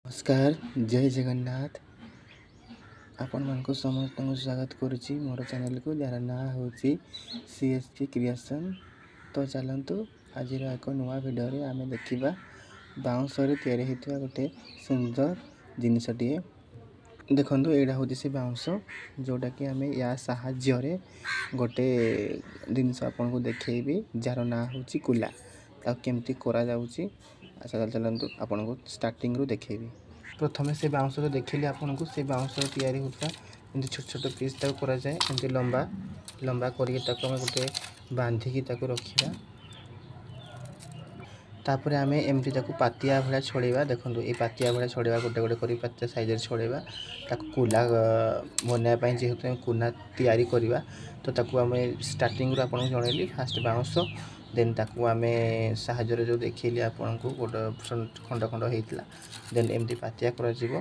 ନମସ୍କାର, ଜୟ ଜଗନ୍ନାଥ। ଆପଣମାନଙ୍କୁ ସମସ୍ତଙ୍କୁ ସ୍ୱାଗତ କରୁଛି ମୋର ଚ୍ୟାନେଲକୁ, ଯାହାର ନାଁ ହେଉଛି CSP creation. ତ ଚାଲନ୍ତୁ, ଆଜିର ଏକ ନୂଆ ଭିଡ଼ିଓରେ ଆମେ ଦେଖିବା ବାଉଁଶରେ ତିଆରି ହୋଇଥିବା ଗୋଟେ ସୁନ୍ଦର ଜିନିଷଟିଏ। ଦେଖନ୍ତୁ, ଏଇଟା ହେଉଛି ସେ ବାଉଁଶ, ଯେଉଁଟାକି ଆମେ ୟା ସାହାଯ୍ୟରେ ଗୋଟେ ଜିନିଷ ଆପଣଙ୍କୁ ଦେଖେଇବି, ଯାହାର ନାଁ ହେଉଛି କୁଲା। ତାକୁ କେମିତି କରାଯାଉଛି, ଆଚ୍ଛା ଚାଲନ୍ତୁ ଆପଣଙ୍କୁ ଷ୍ଟାର୍ଟିଂରୁ ଦେଖେଇବି। ପ୍ରଥମେ ସେ ବାଉଁଶରେ ଦେଖିଲି ଆପଣଙ୍କୁ, ସେ ବାଉଁଶରେ ତିଆରି ହେଉଥିବା ଏମିତି ଛୋଟ ଛୋଟ ପିସ୍ ତାକୁ କରାଯାଏ। ଏମିତି ଲମ୍ବା ଲମ୍ବା କରିକି ତାକୁ ଆମେ ଗୋଟେ ବାନ୍ଧିକି ତାକୁ ରଖିବା। ତାପରେ ଆମେ ଏମିତି ତାକୁ ପାତିଆ ଭଳିଆ ଛଡ଼େଇବା। ଦେଖନ୍ତୁ, ଏଇ ପାତିଆ ଭଳିଆ ଛଡ଼େଇବା, ଗୋଟେ ଗୋଟେ କରି ପାତିଆ ସାଇଜରେ ଛଡ଼େଇବା ତାକୁ କୁଲା ବନାଇବା ପାଇଁ। ଯେହେତୁ ଆମେ କୁଲା ତିଆରି କରିବା, ତ ତାକୁ ଆମେ ଷ୍ଟାର୍ଟିଂରୁ ଆପଣଙ୍କୁ ଜଣେଇଲି, ଫାଷ୍ଟ ବାଉଁଶ, ଦେନ୍ ତାକୁ ଆମେ ସାହାଯ୍ୟରେ ଯେଉଁ ଦେଖେଇଲି ଆପଣଙ୍କୁ, ଗୋଟେ ଖଣ୍ଡ ଖଣ୍ଡ ହେଇଥିଲା, ଦେନ୍ ଏମିତି ପାତିଆ କରାଯିବ।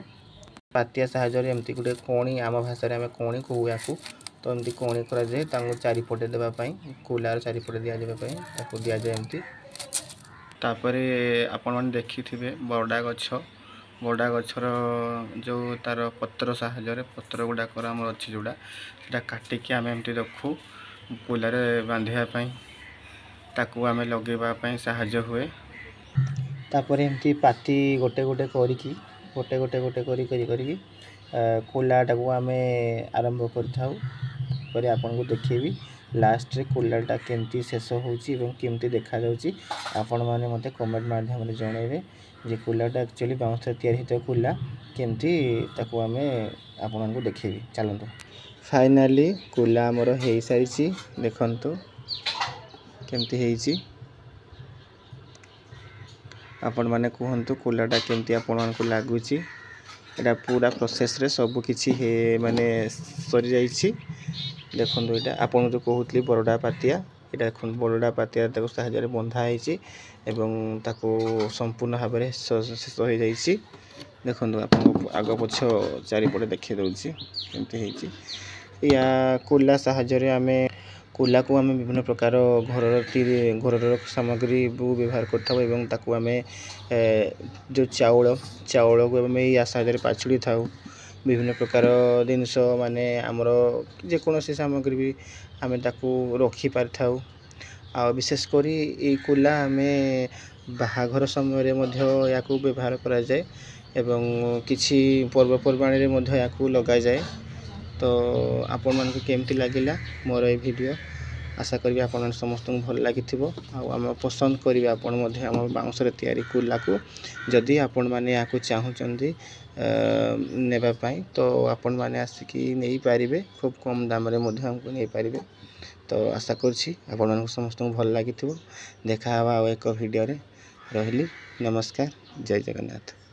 ପାତିଆ ସାହାଯ୍ୟରେ ଏମିତି ଗୋଟେ କଣି, ଆମ ଭାଷାରେ ଆମେ କଣି କହୁ ୟାକୁ, ତ ଏମିତି କଣି କରାଯାଏ ତାଙ୍କୁ ଚାରିପଟେ ଦେବା ପାଇଁ, କୁଲାର ଚାରିପଟେ ଦିଆଯିବା ପାଇଁ ତାକୁ ଦିଆଯାଏ ଏମିତି। ତାପରେ ଆପଣମାନେ ଦେଖିଥିବେ ବରଡ଼ା ଗଛ। ବରଡ଼ା ଗଛର ଯେଉଁ ତା'ର ପତ୍ର ସାହାଯ୍ୟରେ, ପତ୍ର ଗୁଡ଼ାକର ଆମର ଅଛି ଯେଉଁଟା, ସେଇଟା କାଟିକି ଆମେ ଏମିତି ରଖୁ କୁଲାରେ ବାନ୍ଧିବା ପାଇଁ, ତାକୁ ଆମେ ଲଗେଇବା ପାଇଁ ସାହାଯ୍ୟ ହୁଏ। ତାପରେ ଏମିତି ପାତି ଗୋଟେ ଗୋଟେ କରିକି, ଗୋଟେ ଗୋଟେ ଗୋଟେ କରି କରି କରିକି କୁଲାଟାକୁ ଆମେ ଆରମ୍ଭ କରିଥାଉ। ତାପରେ ଆପଣଙ୍କୁ ଦେଖେଇବି ଲାଷ୍ଟରେ କୁଲାଟା କେମିତି ଶେଷ ହେଉଛି ଏବଂ କେମିତି ଦେଖାଯାଉଛି। ଆପଣମାନେ ମୋତେ କମେଣ୍ଟ ମାଧ୍ୟମରେ ଜଣାଇବେ ଯେ କୁଲାଟା ଆକ୍ଚୁଆଲି ବାଉଁଶରେ ତିଆରି ହେଇଥିବା କୁଲା କେମିତି, ତାକୁ ଆମେ ଆପଣଙ୍କୁ ଦେଖେଇବି। ଚାଲନ୍ତୁ, ଫାଇନାଲି କୁଲା ଆମର ହେଇସାରିଛି। ଦେଖନ୍ତୁ କେମିତି ହେଇଛି। ଆପଣମାନେ କୁହନ୍ତୁ କୁଲାଟା କେମିତି ଆପଣମାନଙ୍କୁ ଲାଗୁଛି। ଏଇଟା ପୁରା ପ୍ରୋସେସ୍ରେ ସବୁ କିଛି ମାନେ ସରିଯାଇଛି। ଦେଖନ୍ତୁ, ଏଇଟା ଆପଣଙ୍କୁ ଯେଉଁ କହୁଥିଲି ବରଡ଼ା ପାତିଆ, ଏଇଟା ଦେଖନ୍ତୁ, ବରଡ଼ା ପାତିଆ ତାକୁ ସାହାଯ୍ୟରେ ବନ୍ଧା ହେଇଛି ଏବଂ ତାକୁ ସମ୍ପୂର୍ଣ୍ଣ ଭାବରେ ଶେଷ ହେଇଯାଇଛି। ଦେଖନ୍ତୁ, ଆପଣଙ୍କୁ ଆଗ ପଛ ଚାରିପଟେ ଦେଖାଇ ଦେଉଛି କେମିତି ହେଇଛି। ୟା କୁଲା ସାହାଯ୍ୟରେ ଆମେ କୁଲାକୁ ଆମେ ବିଭିନ୍ନ ପ୍ରକାର ଘରର ଘରର ସାମଗ୍ରୀ ବ୍ୟବହାର କରିଥାଉ ଏବଂ ତାକୁ ଆମେ ଯେଉଁ ଚାଉଳ, ଚାଉଳକୁ ଆମେ ୟା ସାହାଯ୍ୟରେ ପାଛୁଡ଼ି ଥାଉ। ବିଭିନ୍ନ ପ୍ରକାର ଜିନିଷ, ମାନେ ଆମର ଯେକୌଣସି ସାମଗ୍ରୀ ବି ଆମେ ତାକୁ ରଖିପାରିଥାଉ। ଆଉ ବିଶେଷ କରି ଏଇ କୁଲା ଆମେ ବାହାଘର ସମୟରେ ମଧ୍ୟ ଏହାକୁ ବ୍ୟବହାର କରାଯାଏ ଏବଂ କିଛି ପର୍ବପର୍ବାଣିରେ ମଧ୍ୟ ଏହାକୁ ଲଗାଯାଏ। ତ ଆପଣମାନଙ୍କୁ କେମିତି ଲାଗିଲା ମୋର ଏଇ ଭିଡ଼ିଓ? ଆଶା କରିବି ଆପଣମାନେ ସମସ୍ତଙ୍କୁ ଭଲ ଲାଗିଥିବ ଆଉ ଆମ ପସନ୍ଦ କରିବେ ଆପଣ ମଧ୍ୟ ଆମ ବାଉଁଶରେ ତିଆରି କୁଲାକୁ। ଯଦି ଆପଣମାନେ ଏହାକୁ ଚାହୁଁଛନ୍ତି ନେବା ପାଇଁ, ତ ଆପଣମାନେ ଆସିକି ନେଇପାରିବେ, ଖୁବ୍ କମ୍ ଦାମରେ ମଧ୍ୟ ଆମକୁ ନେଇପାରିବେ। ତ ଆଶା କରୁଛି ଆପଣମାନଙ୍କୁ ସମସ୍ତଙ୍କୁ ଭଲ ଲାଗିଥିବ। ଦେଖା ହେବା ଆଉ ଏକ ଭିଡ଼ିଓରେ। ରହିଲି, ନମସ୍କାର, ଜୟ ଜଗନ୍ନାଥ।